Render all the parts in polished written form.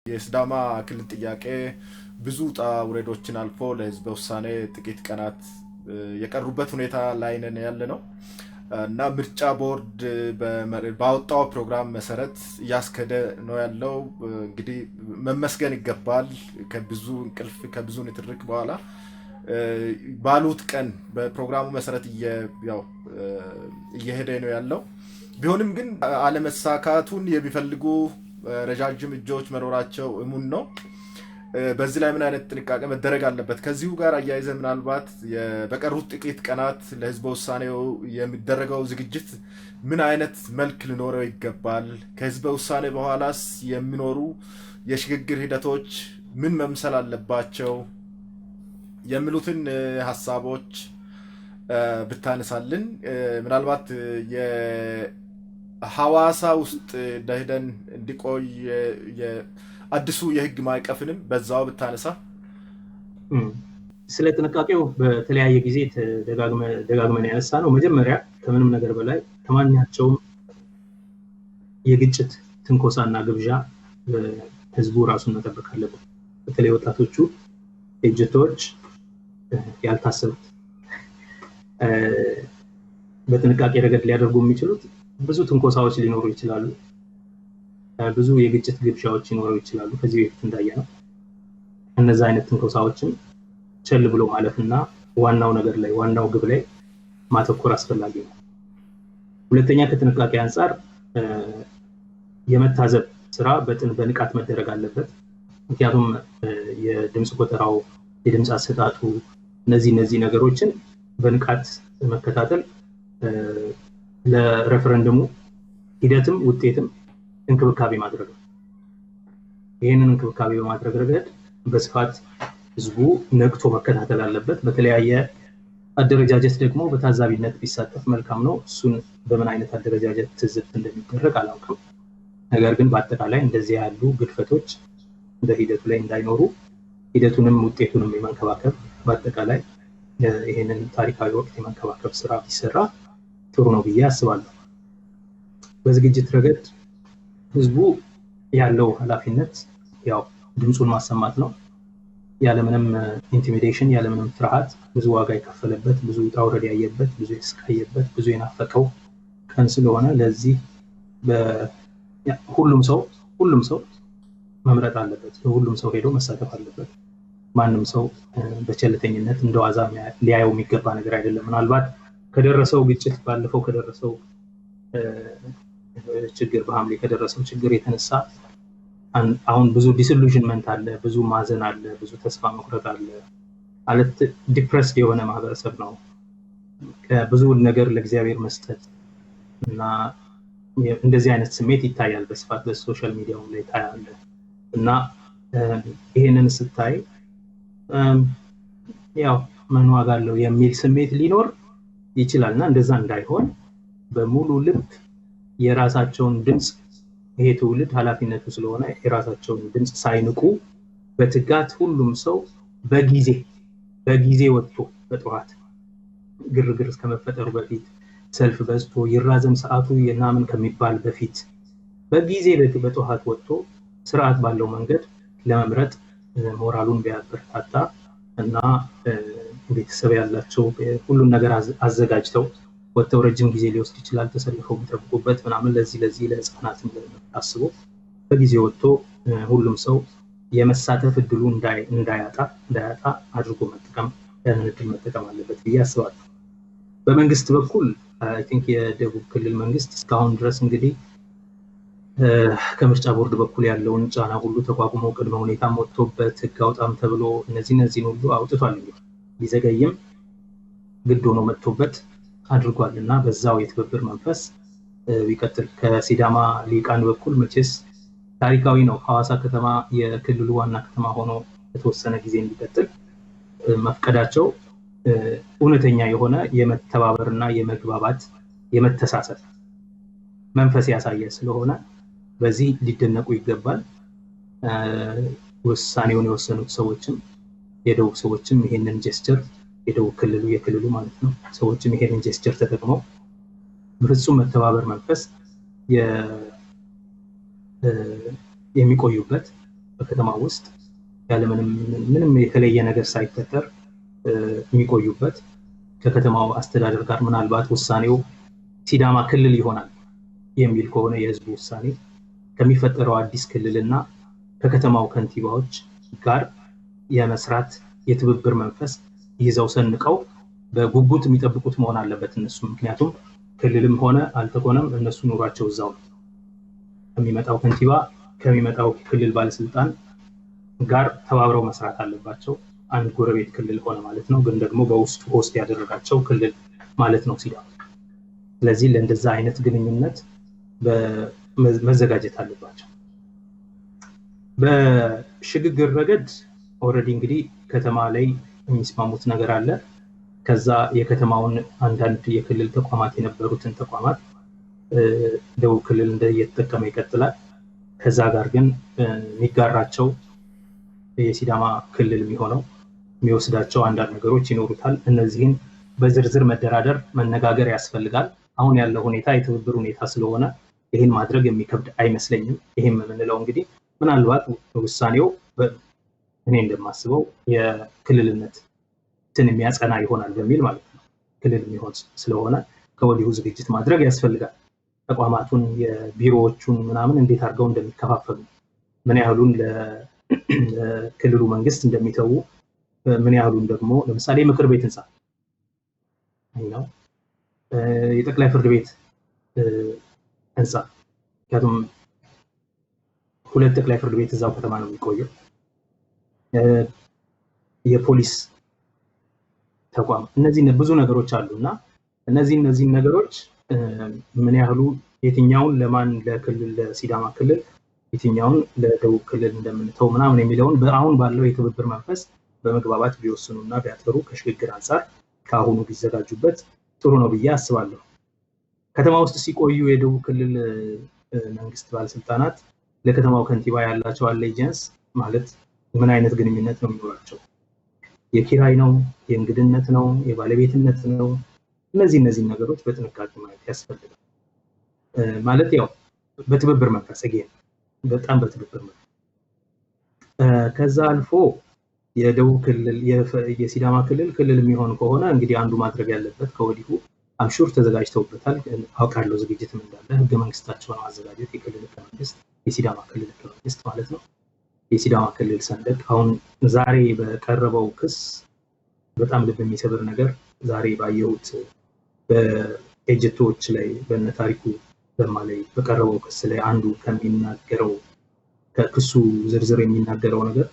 የሲዳማ ክልል ጥያቄ ብዙ ውጣ ውረዶችን አልፎ ለህዝበ ውሳኔ ጥቂት ቀናት የቀሩበት ሁኔታ ላይ ነን ያለ ነው እና ምርጫ ቦርድ ባወጣው ፕሮግራም መሰረት እያስከደ ነው ያለው። እንግዲህ መመስገን ይገባል። ከብዙ እንቅልፍ ከብዙ ንትርክ በኋላ ባሉት ቀን በፕሮግራሙ መሰረት እየሄደ ነው ያለው። ቢሆንም ግን አለመሳካቱን የሚፈልጉ ረዣዥም እጆች መኖራቸው እሙን ነው። በዚህ ላይ ምን አይነት ጥንቃቄ መደረግ አለበት? ከዚሁ ጋር አያይዘ ምናልባት በቀሩት ጥቂት ቀናት ለህዝበ ውሳኔው የሚደረገው ዝግጅት ምን አይነት መልክ ሊኖረው ይገባል? ከህዝበ ውሳኔ በኋላስ የሚኖሩ የሽግግር ሂደቶች ምን መምሰል አለባቸው? የሚሉትን ሀሳቦች ብታነሳልን። ምናልባት የሐዋሳ ውስጥ ደኢህዴን እንዲቆይ አዲሱ የህግ ማዕቀፍንም በዛው ብታነሳ። ስለ ጥንቃቄው በተለያየ ጊዜ ደጋግመን ያነሳ ነው። መጀመሪያ ከምንም ነገር በላይ ከማናቸውም የግጭት ትንኮሳና ግብዣ ህዝቡ ራሱን መጠበቅ አለበት። በተለይ ወጣቶቹ ኤጀቶች ያልታሰቡት በጥንቃቄ ረገድ ሊያደርጉ የሚችሉት ብዙ ትንኮሳዎች ሊኖሩ ይችላሉ። ብዙ የግጭት ግብዣዎች ሊኖሩ ይችላሉ። ከዚህ በፊት እንዳየነው እነዛ አይነት ትንኮሳዎችን ቸል ብሎ ማለፍና ዋናው ነገር ላይ፣ ዋናው ግብ ላይ ማተኮር አስፈላጊ ነው። ሁለተኛ፣ ከጥንቃቄ አንጻር የመታዘብ ስራ በንቃት መደረግ አለበት። ምክንያቱም የድምፅ ቆጠራው፣ የድምፅ አሰጣጡ፣ እነዚህ ነገሮችን በንቃት መከታተል ለሬፈረንደሙ ሂደትም ውጤትም እንክብካቤ ማድረግ ነው። ይህንን እንክብካቤ በማድረግ ረገድ በስፋት ህዝቡ ነቅቶ መከታተል አለበት። በተለያየ አደረጃጀት ደግሞ በታዛቢነት ቢሳተፍ መልካም ነው። እሱን በምን አይነት አደረጃጀት ትዝብት እንደሚደረግ አላውቅም። ነገር ግን በአጠቃላይ እንደዚህ ያሉ ግድፈቶች በሂደቱ ላይ እንዳይኖሩ ሂደቱንም ውጤቱንም የመንከባከብ፣ በአጠቃላይ ይህንን ታሪካዊ ወቅት የመንከባከብ ስራ ቢሰራ ጥሩ ነው ብዬ አስባለሁ። በዝግጅት ረገድ ህዝቡ ያለው ኃላፊነት ያው ድምፁን ማሰማት ነው። ያለምንም intimidation፣ ያለምንም ፍርሃት፣ ብዙ ዋጋ የከፈለበት፣ ብዙ ውጣ ውረድ ያየበት፣ ብዙ የተሰቃየበት፣ ብዙ የናፈቀው ቀን ስለሆነ ለዚህ ሁሉም ሰው መምረጥ አለበት። ሁሉም ሰው ሄዶ መሳተፍ አለበት። ማንም ሰው በቸልተኝነት እንደ ዋዛ ሊያየው የሚገባ ነገር አይደለም። ምናልባት ከደረሰው ግጭት፣ ባለፈው ከደረሰው ችግር፣ በሐምሌ ከደረሰው ችግር የተነሳ አሁን ብዙ disillusionment አለ፣ ብዙ ማዘን አለ፣ ብዙ ተስፋ መቁረጥ አለ። ማለት depressed የሆነ ማህበረሰብ ነው። ብዙ ነገር ለእግዚአብሔር መስጠት እና እንደዚህ አይነት ስሜት ይታያል በስፋት፣ በ social media ውም ላይ ታያለ። እና ይሄንን ስታይ ያው ምን ዋጋ አለው የሚል ስሜት ሊኖር ይችላል። እና እንደዛ እንዳይሆን በሙሉ ልብ የራሳቸውን ድምፅ፣ ይሄ ትውልድ ኃላፊነቱ ስለሆነ፣ የራሳቸውን ድምፅ ሳይንቁ በትጋት ሁሉም ሰው በጊዜ ወጥቶ፣ በጠዋት ግርግር እስከመፈጠሩ በፊት፣ ሰልፍ በዝቶ ይራዘም ሰዓቱ የናምን ከሚባል በፊት፣ በጊዜ በጠዋት ወጥቶ ስርዓት ባለው መንገድ ለመምረጥ ሞራሉን ቢያበረታታ እና ቤተሰብ ያላቸው ሁሉን ነገር አዘጋጅተው ወጥተው፣ ረጅም ጊዜ ሊወስድ ይችላል ተሰልፈው የሚጠብቁበት ምናምን፣ ለዚህ ለህፃናት ታስቦ በጊዜ ወጥቶ ሁሉም ሰው የመሳተፍ እድሉ እንዳያጣ አድርጎ መጠቀም፣ ያንን እድል መጠቀም አለበት ብዬ አስባለሁ። በመንግስት በኩል I think የደቡብ ክልል መንግስት እስካሁን ድረስ እንግዲህ ከምርጫ ቦርድ በኩል ያለውን ጫና ሁሉ ተቋቁሞ፣ ቅድመ ሁኔታም ወጥቶበት፣ ህግ አውጣም ተብሎ፣ እነዚህን ሁሉ አውጥቷል። እንግዲህ ቢዘገይም ግድ ሆኖ መጥቶበት አድርጓል። እና በዛው የትብብር መንፈስ ቢቀጥል፣ ከሲዳማ ሊቃን በኩል መቼስ ታሪካዊ ነው። ሐዋሳ ከተማ የክልሉ ዋና ከተማ ሆኖ ለተወሰነ ጊዜ እንዲቀጥል መፍቀዳቸው እውነተኛ የሆነ የመተባበር እና የመግባባት፣ የመተሳሰብ መንፈስ ያሳየ ስለሆነ በዚህ ሊደነቁ ይገባል። ውሳኔውን የወሰኑት ሰዎችም፣ የደቡብ ሰዎችም ይሄንን gesture፣ የደቡብ ክልሉ፣ የክልሉ ማለት ነው፣ ሰዎችም ይሄንን gesture ተጠቅመው በፍጹም መተባበር መንፈስ የሚቆዩበት በከተማ ውስጥ ያለምንም ምንም የተለየ ነገር ሳይፈጠር የሚቆዩበት፣ ከከተማው አስተዳደር ጋር ምናልባት ውሳኔው ሲዳማ ክልል ይሆናል የሚል ከሆነ የህዝቡ ውሳኔ ከሚፈጠረው አዲስ ክልልና ከከተማው ከንቲባዎች ጋር የመስራት የትብብር መንፈስ ይዘው ሰንቀው በጉጉት የሚጠብቁት መሆን አለበት እነሱ። ምክንያቱም ክልልም ሆነ አልተሆነም እነሱ ኑሯቸው እዛው ነው። ከሚመጣው ከንቲባ፣ ከሚመጣው ክልል ባለስልጣን ጋር ተባብረው መስራት አለባቸው። አንድ ጎረቤት ክልል ሆነ ማለት ነው፣ ግን ደግሞ በውስጡ host ያደረጋቸው ክልል ማለት ነው ሲዳማ። ስለዚህ ለእንደዛ አይነት ግንኙነት መዘጋጀት አለባቸው። በሽግግር ረገድ already እንግዲህ ከተማ ላይ የሚስማሙት ነገር አለ። ከዛ የከተማውን አንዳንድ የክልል ተቋማት የነበሩትን ተቋማት ደቡብ ክልል እየተጠቀመ ይቀጥላል። ከዛ ጋር ግን የሚጋራቸው የሲዳማ ክልል የሚሆነው የሚወስዳቸው አንዳንድ ነገሮች ይኖሩታል። እነዚህን በዝርዝር መደራደር፣ መነጋገር ያስፈልጋል። አሁን ያለው ሁኔታ የትብብር ሁኔታ ስለሆነ ይህን ማድረግ የሚከብድ አይመስለኝም። ይህም የምንለው እንግዲህ ምናልባት ውሳኔው እኔ እንደማስበው የክልልነት የሚያጸና ይሆናል በሚል ማለት ነው። ክልል የሚሆን ስለሆነ ከወዲሁ ዝግጅት ማድረግ ያስፈልጋል። ተቋማቱን፣ የቢሮዎቹን ምናምን እንዴት አድርገው እንደሚከፋፈሉ፣ ምን ያህሉን ለክልሉ መንግስት እንደሚተዉ፣ ምን ያህሉን ደግሞ ለምሳሌ ምክር ቤት ህንፃ ነው፣ የጠቅላይ ፍርድ ቤት ህንፃ፣ ምክንያቱም ሁለት ጠቅላይ ፍርድ ቤት እዛው ከተማ ነው የሚቆየው፣ የፖሊስ ተቋም፣ እነዚህ ብዙ ነገሮች አሉ። እና እነዚህ ነገሮች ምን ያህሉ የትኛውን ለማን፣ ለክልል ለሲዳማ ክልል፣ የትኛውን ለደቡብ ክልል እንደምንተው ምናምን የሚለውን አሁን ባለው የትብብር መንፈስ በመግባባት ቢወስኑና ቢያጠሩ ከሽግግር አንጻር ከአሁኑ ቢዘጋጁበት ጥሩ ነው ብዬ አስባለሁ። ከተማ ውስጥ ሲቆዩ የደቡብ ክልል መንግስት ባለስልጣናት ለከተማው ከንቲባ ያላቸው allegiance ማለት ምን አይነት ግንኙነት ነው የሚኖራቸው? የኪራይ ነው? የእንግድነት ነው? የባለቤትነት ነው? እነዚህ ነገሮች በጥንቃቄ ማየት ያስፈልጋል። ማለት ያው በትብብር መንፈስ፣ again በጣም በትብብር መንፈስ። ከዛ አልፎ የደቡብ ክልል፣ የሲዳማ ክልል ክልል የሚሆን ከሆነ እንግዲህ አንዱ ማድረግ ያለበት ከወዲሁ፣ I'm sure ተዘጋጅተውበታል፣ አውቃለሁ ዝግጅትም እንዳለ፣ ህገ መንግስታቸውን ማዘጋጀት፣ የክልል ህገ መንግስት፣ የሲዳማ ክልል ህገ መንግስት ማለት ነው። የሲዳማ ክልል ሰንደቅ፣ አሁን ዛሬ በቀረበው ክስ በጣም ልብ የሚሰብር ነገር ዛሬ ባየሁት በኤጀቶች ላይ በእነ ታሪኩ ለማ ላይ በቀረበው ክስ ላይ አንዱ ከሚናገረው ከክሱ ዝርዝር የሚናገረው ነገር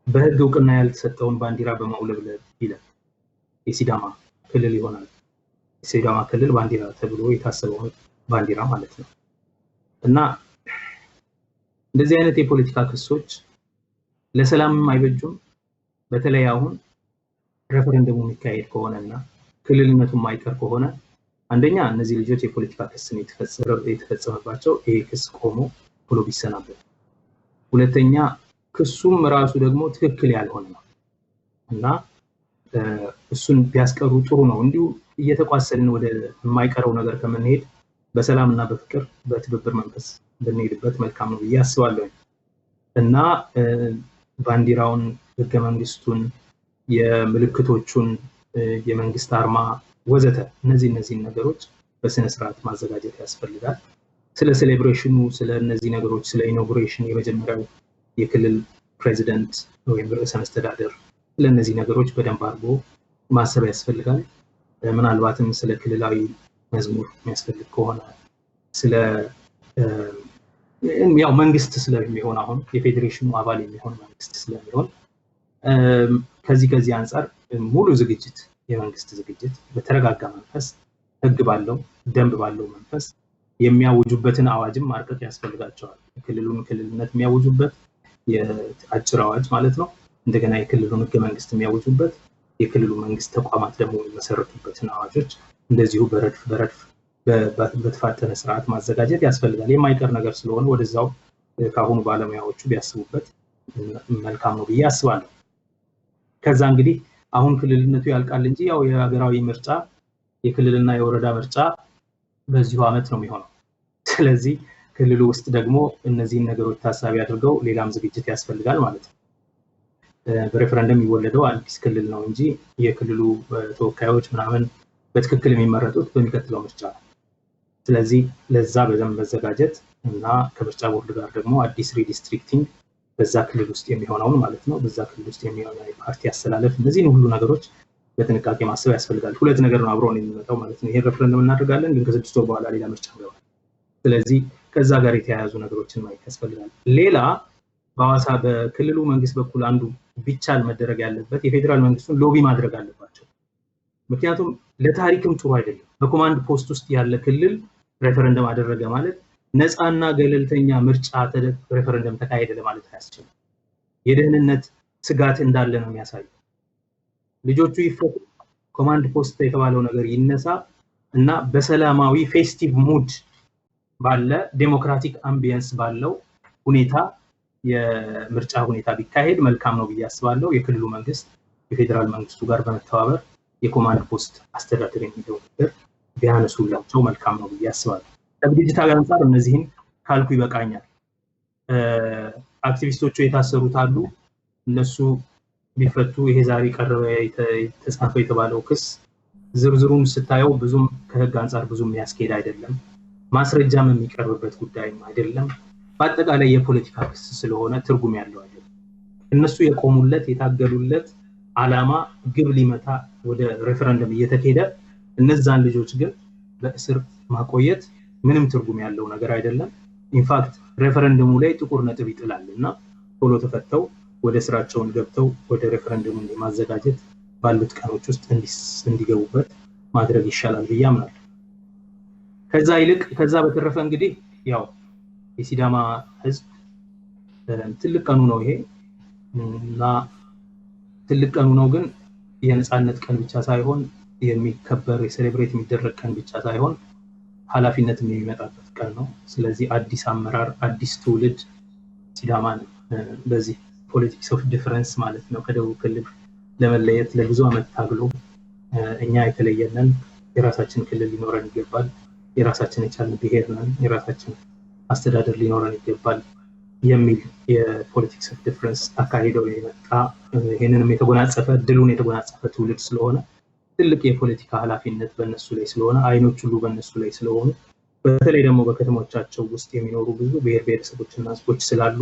በህግ እውቅና ያልተሰጠውን ባንዲራ በማውለብለብ ይላል። የሲዳማ ክልል ይሆናል፣ የሲዳማ ክልል ባንዲራ ተብሎ የታሰበውን ባንዲራ ማለት ነው። እና እንደዚህ አይነት የፖለቲካ ክሶች ለሰላምም አይበጁም። በተለይ አሁን ሬፈረንደሙ የሚካሄድ ከሆነና ክልልነቱ የማይቀር ከሆነ አንደኛ እነዚህ ልጆች የፖለቲካ ክስ ነው የተፈጸመባቸው፣ ይሄ ክስ ቆሞ ብሎ ቢሰናበት፣ ሁለተኛ ክሱም ራሱ ደግሞ ትክክል ያልሆነ ነው እና እሱን ቢያስቀሩ ጥሩ ነው። እንዲሁ እየተቋሰልን ወደ የማይቀረው ነገር ከምንሄድ በሰላምና በፍቅር በትብብር መንፈስ ብንሄድበት መልካም ነው ብዬ አስባለሁ። እና ባንዲራውን፣ ህገ መንግስቱን፣ የምልክቶቹን፣ የመንግስት አርማ ወዘተ እነዚህን ነገሮች በስነ ስርዓት ማዘጋጀት ያስፈልጋል። ስለ celebration ኑ፣ ስለ እነዚህ ነገሮች፣ ስለ inauguration፣ የመጀመሪያው የክልል ፕሬዚደንት ወይም ርዕሰ መስተዳደር፣ ስለእነዚህ ነገሮች በደንብ አድርጎ ማሰብ ያስፈልጋል። ምናልባትም ስለ ክልላዊ መዝሙር የሚያስፈልግ ከሆነ፣ ስለ ያው መንግስት ስለሚሆን፣ አሁን የፌዴሬሽኑ አባል የሚሆን መንግስት ስለሚሆን፣ ከዚህ ከዚህ አንጻር ሙሉ ዝግጅት፣ የመንግስት ዝግጅት በተረጋጋ መንፈስ፣ ህግ ባለው፣ ደንብ ባለው መንፈስ የሚያውጁበትን አዋጅም ማርቀቅ ያስፈልጋቸዋል። የክልሉን ክልልነት የሚያውጁበት የአጭር አዋጅ ማለት ነው። እንደገና የክልሉን ህገ መንግስት የሚያውጁበት፣ የክልሉ መንግስት ተቋማት ደግሞ የሚመሰረቱበትን አዋጆች እንደዚሁ በረድፍ በረድፍ በተፋጠነ ስርዓት ማዘጋጀት ያስፈልጋል። የማይቀር ነገር ስለሆነ ወደዛው ከአሁኑ ባለሙያዎቹ ቢያስቡበት መልካም ነው ብዬ አስባለሁ። ከዛ እንግዲህ አሁን ክልልነቱ ያልቃል እንጂ ያው የሀገራዊ ምርጫ፣ የክልልና የወረዳ ምርጫ በዚሁ አመት ነው የሚሆነው። ስለዚህ ክልሉ ውስጥ ደግሞ እነዚህን ነገሮች ታሳቢ አድርገው ሌላም ዝግጅት ያስፈልጋል ማለት ነው። በሬፈረንደም የሚወለደው አዲስ ክልል ነው እንጂ የክልሉ ተወካዮች ምናምን በትክክል የሚመረጡት በሚቀጥለው ምርጫ ነው። ስለዚህ ለዛ በደንብ መዘጋጀት እና ከምርጫ ቦርድ ጋር ደግሞ አዲስ redistricting በዛ ክልል ውስጥ የሚሆነውን ማለት ነው፣ በዛ ክልል ውስጥ የሚሆነው የፓርቲ አሰላለፍ፣ እነዚህን ሁሉ ነገሮች በጥንቃቄ ማሰብ ያስፈልጋል። ሁለት ነገር ነው አብሮ ነው የሚመጣው ማለት ነው። ይሄን ሬፈረንደም እናደርጋለን፣ ግን ከ6 ወር በኋላ ሌላ ምርጫ እንገባለን። ስለዚህ ከዛ ጋር የተያያዙ ነገሮችን ማየት ያስፈልጋል። ሌላ በሐዋሳ በክልሉ መንግስት በኩል አንዱ ቢቻል መደረግ ያለበት የፌዴራል መንግስቱን lobby ማድረግ አለባቸው። ምክንያቱም ለታሪክም ጥሩ አይደለም። በኮማንድ ፖስት ውስጥ ያለ ክልል ሬፈረንደም አደረገ ማለት ነፃና ገለልተኛ ምርጫ ሬፈረንደም ተካሄደ ለማለት አያስችልም። የደህንነት ስጋት እንዳለ ነው የሚያሳየው። ልጆቹ ይፈቱ፣ ኮማንድ ፖስት የተባለው ነገር ይነሳ እና በሰላማዊ festive mood ባለ democratic ambience ባለው ሁኔታ የምርጫ ሁኔታ ቢካሄድ መልካም ነው ብዬ አስባለሁ። የክልሉ መንግስት የፌዴራል መንግስቱ ጋር በመተባበር የኮማንድ ፖስት አስተዳደር የሚለው ነገር ቢያነሱላቸው መልካም ነው ብዬ አስባለሁ። ከዝግጅታዊ አንጻር እነዚህን ካልኩ ይበቃኛል። አክቲቪስቶቹ የታሰሩት አሉ። እነሱ ቢፈቱ ይሄ ዛሬ ቀረበ የተጻፈ የተባለው ክስ ዝርዝሩን ስታየው ብዙም ከህግ አንጻር ብዙም የሚያስኬድ አይደለም። ማስረጃም የሚቀርብበት ጉዳይም አይደለም። በአጠቃላይ የፖለቲካ ክስ ስለሆነ ትርጉም ያለው አይደለም። እነሱ የቆሙለት የታገሉለት ዓላማ ግብ ሊመታ ወደ ሬፈረንደም እየተካሄደ እነዛን ልጆች ግን በእስር ማቆየት ምንም ትርጉም ያለው ነገር አይደለም። In fact ሬፈረንደሙ ላይ ጥቁር ነጥብ ይጥላል እና ቶሎ ተፈተው ወደ ስራቸውን ገብተው ወደ ሬፈረንደሙን የማዘጋጀት ባሉት ቀኖች ውስጥ እንዲገቡበት ማድረግ ይሻላል ብዬ አምናለሁ። ከዛ ይልቅ ከዛ በተረፈ እንግዲህ ያው የሲዳማ ህዝብ ትልቅ ቀኑ ነው ይሄ እና ትልቅ ቀኑ ነው፣ ግን የነፃነት ቀን ብቻ ሳይሆን የሚከበር የ celebrate የሚደረግ ቀን ብቻ ሳይሆን ኃላፊነትም የሚመጣበት ቀን ነው። ስለዚህ አዲስ አመራር፣ አዲስ ትውልድ ሲዳማን በዚህ politics of difference ማለት ነው ከደቡብ ክልል ለመለየት ለብዙ ዓመት ታግሎ እኛ የተለየነን፣ የራሳችን ክልል ሊኖረን ይገባል፣ የራሳችን የቻልን ብሔር ነን፣ የራሳችን አስተዳደር ሊኖረን ይገባል የሚል የ politics of difference አካሂደው የመጣ ይህንንም የተጎናጸፈ ድሉን የተጎናጸፈ ትውልድ ስለሆነ ትልቅ የፖለቲካ ኃላፊነት በእነሱ ላይ ስለሆነ አይኖች ሁሉ በእነሱ ላይ ስለሆኑ በተለይ ደግሞ በከተሞቻቸው ውስጥ የሚኖሩ ብዙ ብሔር ብሔረሰቦችና ህዝቦች ስላሉ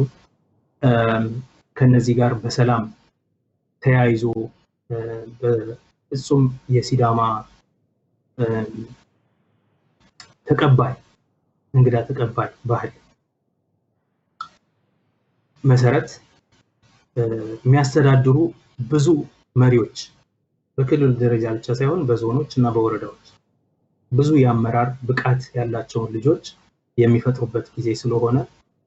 ከነዚህ ጋር በሰላም ተያይዞ በፍጹም የሲዳማ ተቀባይ እንግዳ ተቀባይ ባህል መሰረት የሚያስተዳድሩ ብዙ መሪዎች በክልል ደረጃ ብቻ ሳይሆን በዞኖች እና በወረዳዎች ብዙ የአመራር ብቃት ያላቸውን ልጆች የሚፈጥሩበት ጊዜ ስለሆነ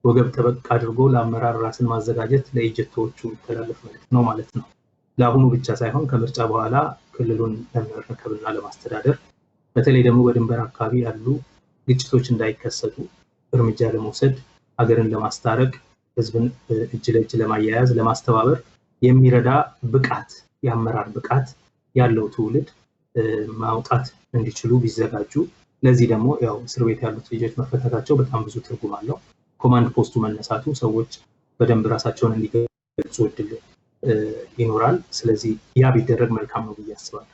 ወገብ ጠበቅ አድርጎ ለአመራር ራስን ማዘጋጀት ለኤጀቶዎቹ የሚተላለፍ መልዕክት ነው ማለት ነው። ለአሁኑ ብቻ ሳይሆን ከምርጫ በኋላ ክልሉን ለመረከብና ለማስተዳደር በተለይ ደግሞ በድንበር አካባቢ ያሉ ግጭቶች እንዳይከሰቱ እርምጃ ለመውሰድ ሀገርን ለማስታረቅ ህዝብን እጅ ለእጅ ለማያያዝ ለማስተባበር የሚረዳ ብቃት የአመራር ብቃት ያለው ትውልድ ማውጣት እንዲችሉ ቢዘጋጁ፣ ለዚህ ደግሞ ያው እስር ቤት ያሉት ልጆች መፈታታቸው በጣም ብዙ ትርጉም አለው። ኮማንድ ፖስቱ መነሳቱ ሰዎች በደንብ ራሳቸውን እንዲገልጹ እድል ይኖራል። ስለዚህ ያ ቢደረግ መልካም ነው ብዬ አስባለሁ።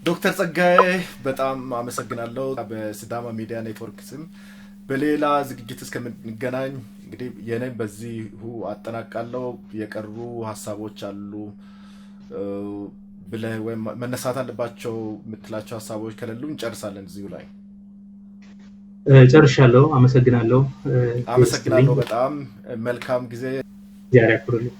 ዶክተር ጸጋዬ በጣም አመሰግናለሁ። በሲዳማ ሚዲያ ኔትወርክ ስም በሌላ ዝግጅት እስከምንገናኝ እንግዲህ የኔም በዚሁ አጠናቃለሁ። የቀሩ ሀሳቦች አሉ ብለህ ወይም መነሳት አለባቸው የምትላቸው ሀሳቦች ከሌሉ እንጨርሳለን እዚሁ ላይ። ጨርሻለሁ። አመሰግናለሁ። አመሰግናለሁ። በጣም መልካም ጊዜ። እግዚአብሔር ያክብርልኝ።